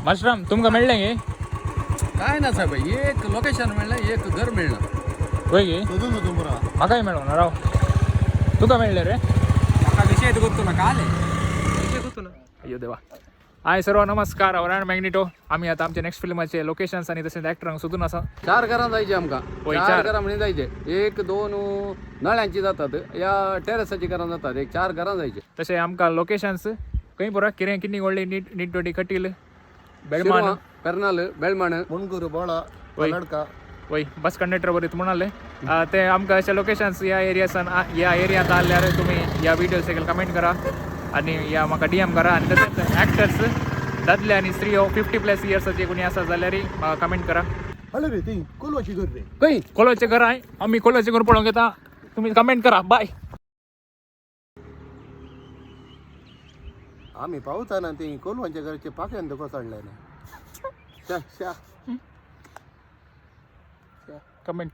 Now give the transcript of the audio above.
मास्टराम, तुमकां मेळ्ळें गे? काय ना साहेब, एक लोकेशन मेळ्ळें, एक घर मेळ्ळें. वय गे. सोदून होतो पुरा. म्हाकाय मेळोंक ना, राव. तुका मेळ्ळें रे? म्हाका विशय ಗೊತ್ತು ना काले विशय ಗೊತ್ತು ना. अय्यो देवा. हाय सर्व, नमस्कार. हांव रायण मॅग्नेटो. आमी आतां आमचे नेक्स्ट फिल्माचे लोकेशन्स आनी तशेंच एक्टरांक सोदून आसा. चार घरां जायचे आमकां. होय, चार चार. घरां म्हणजे जायचे, एक दोन नळ्यांची जातात या टेरसाची घरां जातात, एक चार घरां जायचे. तशें आमकां लोकेशन्स खंय पुरो कितें किन्नी व्हडली नीट नीट डोडी कटील बेळमान. शिरवां, पेरनाल, बेळमाण. मुणगूर, बोळा. वय. लडका. वय, बस कंडक्टर बरी म्हणाले. ते आमकां अशे लोकेशन्स ह्या एरियासान ह्या एरियांत आहल्यार तुमी ह्या व्हिडिओ सकयल कमेंट करा आनी या म्हाका डीएम करा. आनी तशेंच एक्टर्स दादले आनी स्त्रियो 50+ इयर्साचे कोणी आसा जाल्यार म्हाका कमेंट करा. हळू रे, ती कोलवाची घर रे. खंय? कोलोचें घर आहे. आमी कोलोचें घर पळोवंक येता. तुमी कमेंट करा. बाय. आम्ही पावताना ती कोलवांच्या घरचे पाक्यान कोसळले ना. कमेंट.